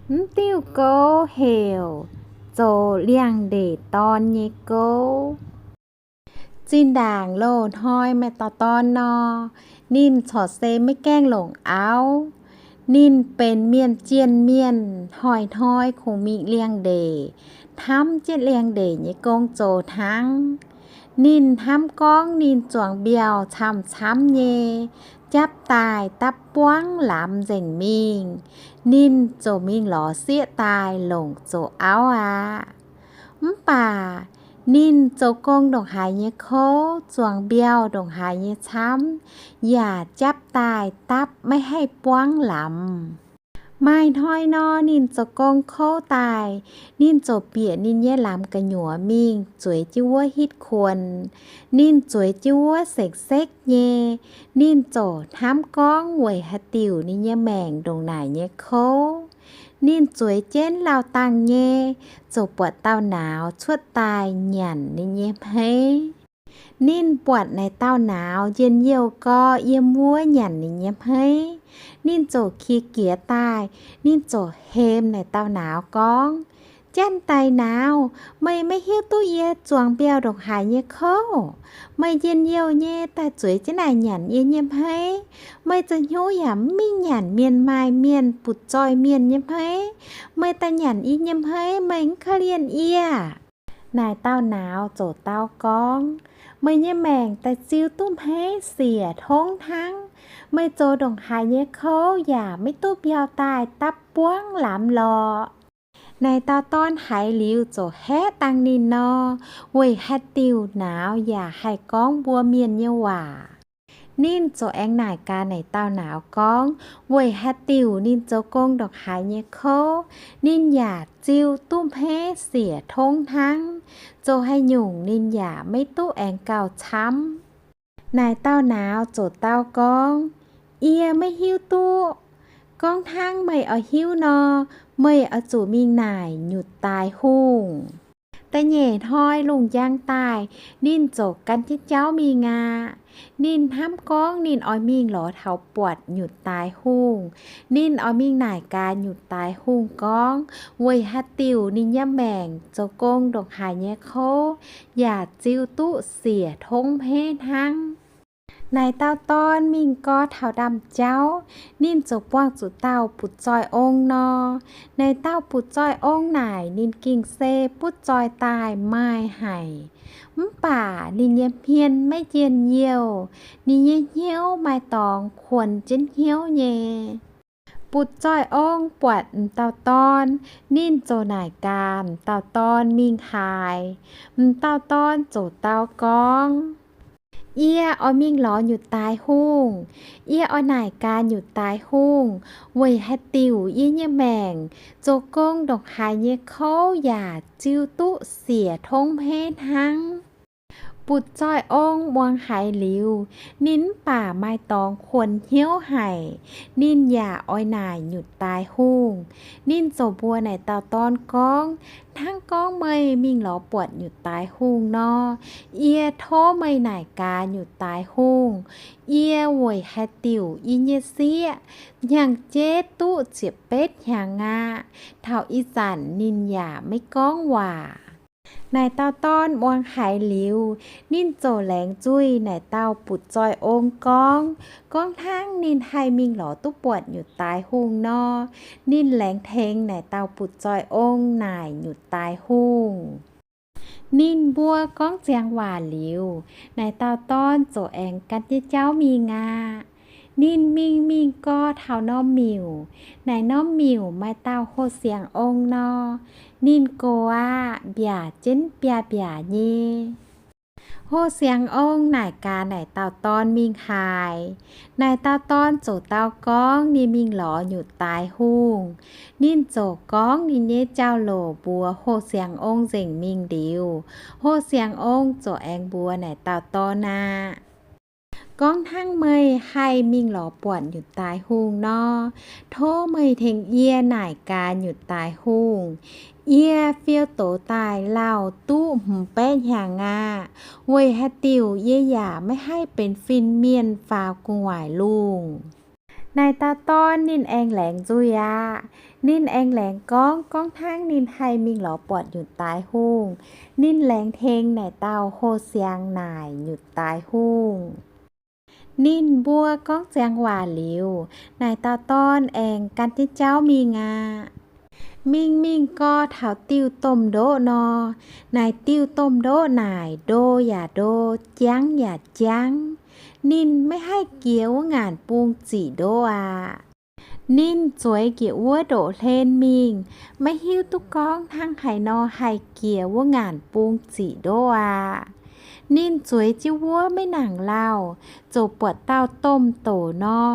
Mv diuh gouv heuc Zoux Liangx-Ndeic Dorn Nyei Gouv. Zinh ndaangc loz-hnoi maaih dauh dorn nor, ninh corc se maiv gaengh longc auv. Ninh benx mienh jienh mienh, hnoi-hnoi kungx mingh liangx-ndeic, hnamv jienv liangx-ndeic nyei gong zoux hnangv. Ninh hnamv gorngv ninh zuangx mbiauh camv-camv nyei, japv daaih dapv buangv lamz nzengc mingh, ninh ziouc mingh lorz sieqv daaih longc zoux auv aqv. Mv baac ninh zoux gong ndongc haaix nyei kouv, zuangx mbiauh ndongc haaix nyei camv, yaac japv daaih dapv maiv haih buangv lamz. Maaih hnoi nor, ninh zoux gong kouv daaih, ninh ziouc bieqc ninh nyei lamz gu'nyuoz mingh zueiz jienv wuov hitv kuonx. Ninh zueiz jienv wuov sekv-sekv nyei. Ninh ziouc hnamv gorngv weic haaix diuc ninh nyei maengc ndongc naaic nyei kouv. Ninh zueiz jienv lauh dangh nyei, ziouc buatc dauh nauz cuotv daaih nyanc ninh nyei hmeiv. Ninh buatc naaic dauh nauz njien-youh gorx yiem wuov nyanc ninh nyei hmeiv. Ninh ziouc qiex jiez daaih, ninh ziouc hemx naaic dauh nauz gorngv, Janx-daic nauz, meih maiv hiuv duqv yie zuangx mbiauh ndongc haaix nyei kouv? Meih njien-youh nyei daaih zueiz jienv naaic nyanc yie nyei hmeiv. Meih zoux hnyouv yaac mv mingh nyanc mienh maaih mienh butv-zoih mienh nyei hmeiv. Meih daaih nyanc yie nyei hmeiv, meih mv korv-lienh yie. Naaic dauh nauz ziouc dau gorngv, Meih nyei maengc daaih ziu duqv hmeiv siec tongv hnangv. Meih zoux ndongc haaix nyei kouv yaac maiv duqv mbiauh daaih dapv buangv lamz lorqc. Naaic dauh dorn haiz liuz ziouc haeqv dangh ninh nor, weic haaix diuc nauz yaac haih gorngv mbuo mienh nyei waac. Ninh ziouc aengx naaic gaax naaic dauh nauz gorngv, weic haaix diuc ninh zoux gong ndongc haaix nyei kouv, ninh yaac ziu duqv hmeiv siec tongv hnangv. Zoux haaix nyungc ninh yaac maiv duqv aengx gauh camv. Naaic dauh nauz ziouc dau gorngv, Yie maiv hiuv duqv. Gorngv hnangv meih oix hiuv nor, meih oix zuqc mingh naaic nyutc daaix hungh. Da'nyeic hnoi lungh njang daaih, ninh ziouc gan jienv jauv mingh aqv. Ninh hnamv gorngv ninh oix mingh lorz taux buatc nyutc daaix hungh. Ninh oix mingh naaic gaax nyutc daaix hungh gorngv, weic haaix diuc ninh nyei maengc zoux gong ndongc haaix nyei kouv yaac ziu duqv siec tongv hmeiv hnangv. Naaic dauh dorn mingh gau taux ndaamv-jauv, ninh ziouc buangh zuqc dauh butv-zoih ong nor. Naaic dauh butv-zoih ong naaic ninh ging se butv-zoih daaih maaih haic, mv baac ninh nyei hmien maiv njien-youh, ninh nyei hnyouv maaih dorngx kuonx jienv hnyouv nyei. Butv-zoih ong buatc m'dauh dorn, ninh ziouc naaic gaax m'dauh dorn mingh haaix. M'dauh dorn ziouc dau gorngv, Yie oix mingh lorz nyutc daaix hungh. Yie oix naaic gaax nyutc daaix hungh, weic haaix diuc yie nyei maengc zoux gong ndongc haaix nyei kouv yaac ziu duqv siec tongv hmeiv hnangv. Butv-zoih ong muangx haiz liuz, ninh mv baac maaih dorngx kuonx hnyouv haic. Ninh yaac oix naaic nyutc daaix hungh. Ninh ziouc mbuox naaic dauh dorn gorngv, Hnangv gorngv meih mingh lorz buatc nyutc daaix hungh nor, yie tov meih naaic gaax nyutc daaix hungh. Yie weic haaix diuc yie nyei sieqv hnyangx-jeiv duqv ziepc betv hnyangx aqv. Taux ih zanc ninh yaac maiv gorngv waac. Naaic dauh dorn muangx haiz liuz, ninh ziouc laengz nzuih naaic dauh butv-zoih ong gorngv, gorngv hnangv ninh haih mingh lorz duqv buatc nyutc daaix hungh nor, ninh laengz tengx naaic dauh butv-zoih ong naaic nyutc daaix hungh. Ninh mbuo gorngv ziangx waac liuz, naaic dauh dorn ziouc aengx gan jienv jauv mingh aqv. Ninh mingh mingh gau taux norm miuc. Naaic norm miuc maaih dauh hoh siangx ong nor. Ninh gox aqv, mbiaac jienv biaav-mbiaac nyei. Hoh siangx ong naaic gaax naaic dauh dorn mingh haaix. Naaic dauh dorn ziouc dau gorngv ninh mingh lorz nyutc daaix hungh. Ninh ziouc gorngv ninh nyei jauv-louc mbuox hoh siangx ong nzengc mingh liuz, hoh siangx ong ziouc aengx mbuox naaic dauh dorn aqv, gorngv hnangv meih haih mingh lorz buatc nyutc daaix hungh nor, tov meih tengx yie naaic gaax nyutc daaix hungh. Yie fiou doz daaih lauh duqv hmz baeqv hnyangx aqv. Weic haaix diuc yie yaac maiv haih benx fin-mienh faaux gu'nguaaic lungh. Naaic dauh dorn ninh aengx laengz nzuih aqv. Ninh aengx laengz gorngv, gorngv hnangv ninh haih mingh lorz buatc nyutc daaix hungh, ninh laengz tengx naaic dauh houh siangx naaic nyutc daaix hungh. Ninh mbuo gorngv ziangx waac liuz, naaic dauh dorn aengx gan jienv jauv mingh aqv. Mingh mingh gau taux diuh domh ndoqv nor, naaic diuh domh ndoqv naaic ndo yaac ndo, jangv yaac jangv. Ninh maiv haih jiex wuov ngaanc bung ziqc ndoqv aqv. Ninh zueiz njiec wuov ndoqv hlen mingh, maiv hiuv duqv gorngv hnangv haaix nor haih jiex wuov ngaanc bung ziqc ndoqv aqv. Ninh zueiz jienv wuov maiv nangc lauh, ziouc buatc dauh domh doc nor,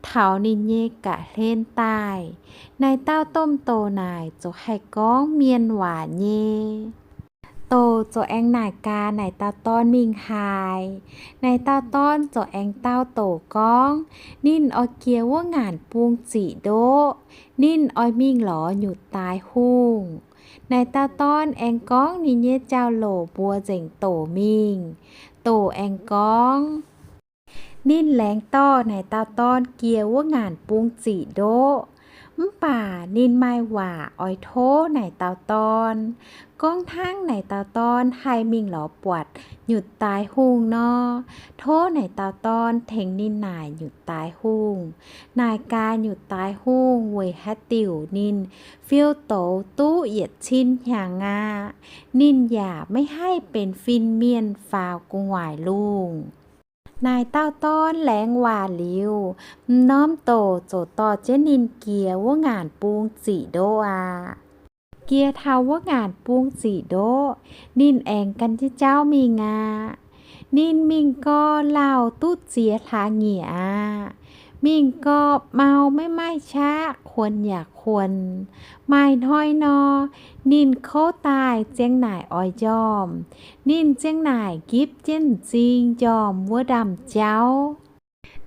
taux ninh nyei ga'hlen daaih. Naaic dauh domh doc naaic ziouc haih gorngv mienh waac nyei. Doc ziouc aengx naaic gaax naaic dauh dorn mingh haaix. Naaic dauh dorn ziouc aengx dau doc gorngv, ninh oix jiex wuov ngaanc bung ziqc ndoqv, ninh oix mingh lorz nyutc daaix hungh. Naaic dauh dorn aengx gorngv ninh nyei jauv-louc mbuox nzengc doc mingh. Doc aengx gorngv, ninh laengz dorh naaic dauh dorn jiex wuov ngaanc bung ziqc ndoqv, mv baac ninh maaih waac oix tov naaic dauh dorn. Gorngv hnangv naaic dauh dorn haih mingh lorz buatc nyutc daaix hungh nor, tov naaic dauh dorn tengx ninh naaic nyutc daaix hungh. Naaic gaax nyutc daaix hungh weic haaix diuc ninh fiou douz duqv yietc cin hnyangx aqv. Ninh yaac maiv haih benx fin-mienh faaux gu'nguaaic lungh. Naaic dauh dorn laengz waac liuz, m'norm doc ziouc dorh jienv ninh jiex wuov ngaanc bung ziqc ndoqv aqv. Jiex taux wuov ngaanc bung ziqc ndoqv, ninh aengx gan jienv jauv mingh aqv. Ninh mingh gau lauh duqv ziex hlaax nyieqc aqv. Mingh gau mau maiv maaih qaqv, kuonx yaac kuonx. Maaih hnoi nor, ninh kouv daaih ziang naaic oix njormh. Ninh ziang naaic nqipv jienv m'zing njormh wuov ndaamv-jauv.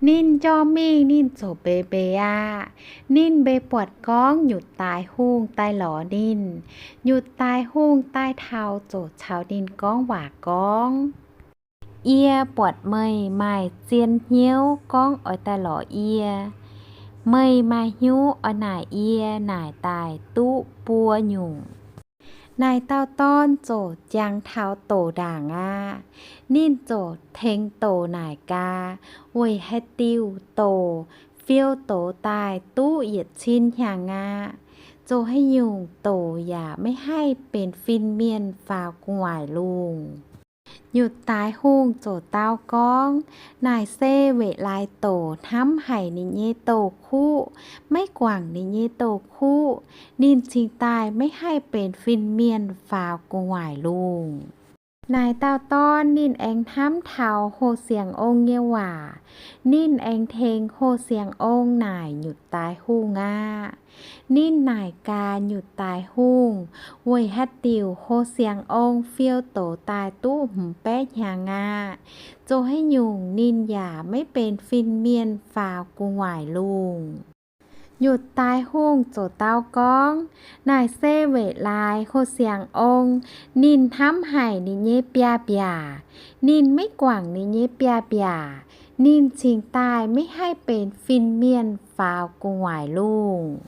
Ninh njormh mingh ninh ziouc mbeix mbeix aqv. Ninh mbeix buatc gorngv nyutc daaix hungh daaih lorz ninh. Nyutc daaix hungh daaih taux ziouc caux ninh gorngv waac gorngv, yie buatc meih maaih zien hnyouv gorngv oix daaih lorz yie. Meih maaih hnyouv oix naaic yie naaic daaih duqv buo nyungc. Naaic dauh dorn ziouc jangx taux doc ndaangc aqv. Ninh ziouc tengx doc naaic gaax, weic haaix diuc doc fiou douz daaih duqv yietc cin hnyangx aqv. Zoux haaix nyungc doc yaac maiv haih benx fin-mienh faaux gu'nguaaic lungh. Nyutc daaix hungh ziouc dau gorngv, naaic se weic laaix doc hnamv haic ninh nyei douz-kuqv, maiv guangc ninh nyei douz-kuqv, ninh cingx daaih maiv haih benx fin-mienh faaux gu'nguaaic lungh. Naaic dauh dorn ninh aengx hnamv taux Houh Siangx Ong nyei waac. Ninh aengx tengx Houh Siangx Ong naaic nyutc daaix hungh aqv. Ninh naaic gaax nyutc daaix hungh, weic haaix diuc Houh Siangx Ong fiou douz daaih duqv hmz baeqv hnyangx aqv. Zoux haaix nyungc ninh yaac maiv benx fin-mienh faaux gu'nguaaic lungh. Nyutc daaix hungh ziouc dau gorngv, naaic se weic laaix Houh Siangx Ong ninh hnamv haic ninh nyei biaav-mbiaac. Ninh maiv guangc ninh nyei biaav-mbiaac, ninh cingx daaih maiv haih benx fin-mienh faaux gu'nguaaic lungh.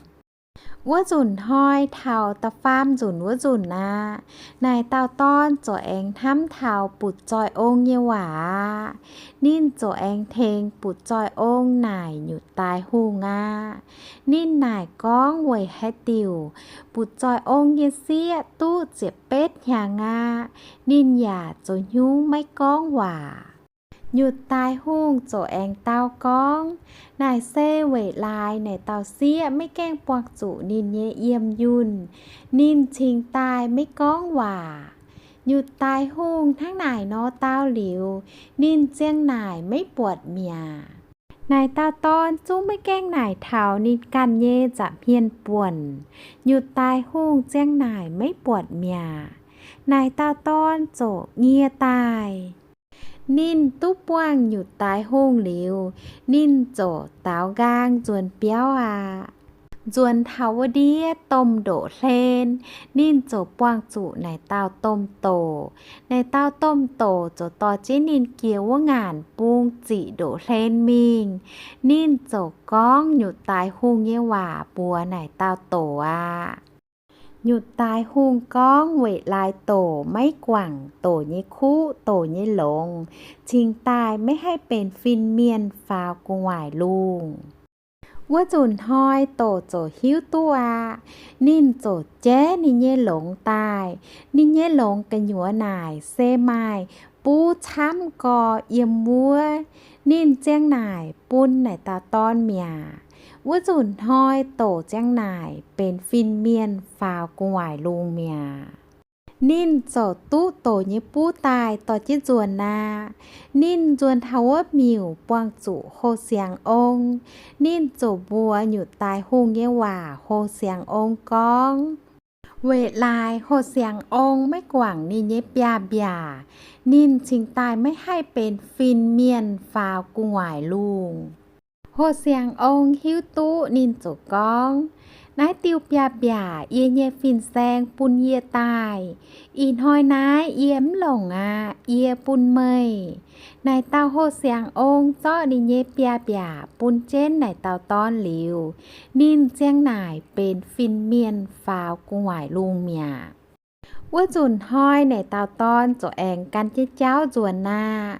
Wuov nzunc hnoi taux da'faam nzunc wuov nzunc aqv. Naaic dauh dorn ziouc aengx hnamv taux butc-zoih ong nyei waac aqv. Ninh ziouc aengx tengx butc-zoih ong naaic nyutc daaix hungh aqv. Ninh naaic gorngv weic haaix diuc butc-zoih ong nyei sieqv duqv ziepc betv hnyangx aqv, ninh yaac zoux haaix nyungc maiv gorngv waac. Nyutc daaix hungh ziouc aengx dau gorngv, naaic se weic laaix naaic dauh sieqv maiv gaengh buangh zuqc ninh nyei yiem yunh, ninh cingx daaih maiv gorngv waac. Nyutc daaix hungh hnangv naaic nor dau liuz, ninh ziang naaic maiv buatc mi'aqv. Naaic dauh dorn zungv maiv gaengh naaic taux ninh ganh nyei nza'hmien buonc. Nyutc daaix hungh ziang naaic maiv buatc mi'aqv. Naaic dauh dorn ziouc nyie daaih. Ninh duqv buangh nyutc daaix hungh liuz, ninh ziouc daaux nqaang nzuonx biauv aqv. Nzuonx taux wuov ndiev domh ndoqc hlen, ninh ziouc buangh zuqc naaic dauh domh doc. Naaic dauh domh doc ziouc dorh jienv ninh jiex wuov ngaanc bung ziqc ndoqc hlen mingh. Ninh ziouc gorngv nyutc daaix hungh nyei waac mbuox naaic dauh doc aqv. Nyutc daaix hungh gorngv, weic laaix doc maiv guangc doc nyei kuv, doc nyei longx, cingx daaih maiv haih benx fin-mienh faaux gu'nguaaic lungh. Wuov nzunc hnoi doc ziouc hiuv duqv aqv. Ninh ziouc jaiv ninh nyei longx daaih. Ninh nyei longx gu'nyuoz naaic se maaih buv camv gorx yiem wuov. Ninh ziang naaic bun naaic dauh dorn mi'aqv. Wuov nzunc hnoi doc ziang naaic benx fin-mienh faaux gu'nguaaic lungh mi'aqv. Ninh ziouc duqv doc nyei buv daaih dorh jienv nzuonx aqv. Ninh nzuonx taux wuov miuc buangh zuqc hoh siangx ong. Ninh ziouc mbuox nyutc daaix hungh nyei waac hoh siangx ong gorngv, weic laaix hoh siangx ong maiv guangc ninh nyei biaav-mbiaac, ninh cingx daaih maiv haih benx fin-mienh faaux gu'nguaaic lungh. Hoh siangx ong hiuv duqv ninh ziouc gorngv, naaiv diuh biaav-mbiaac yie nyei fin-saeng bun yie daaih. Ih hnoi naaiv yie mv longc aqv, yie bun meih. Naaic dauh hoh siangx ong zorqv ninh nyei biaav-mbiaac bun jienv naaic dauh dorn liuz, ninh ziang naaic benx fin-mienh faaux gu'nguaaic lungh mi'aqv. Wuov nzunc hnoi naaic dauh dorn ziouc aengx gan jienv jauv nzuonx aqv.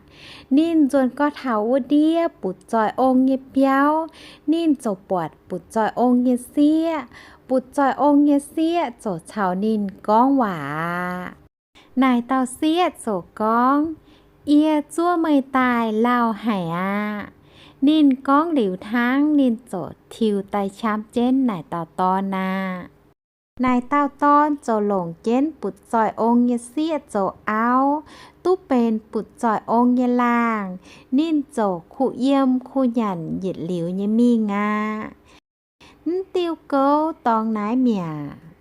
Ninh nzuonx gorx taux wuov ndiev butv-zoih ong nyei biauv. Ninh ziouc buatc butv-zoih ong nyei sieqv. Butv-zoih ong nyei sieqv ziouc caux ninh gorngv waac aqv. Naaic dauh sieqv ziouc gorngv, yie zuov meih daaih lauh haic aqv. Ninh gorngv liuz hnangv, ninh ziouc tiux daaih qam jienv naaic dauh dorn aqv. Naaic dauh dorn ziouc longc jienv butv-zoih ong nyei sieqv zoux auv, duqv benx butv-zoih ong nyei laangh. Ninh ziouc kuh yiem kuh nyanc yietc liuz nyei mingh aqv. Mv diuh gouv dorngx naaiv mi'aqv.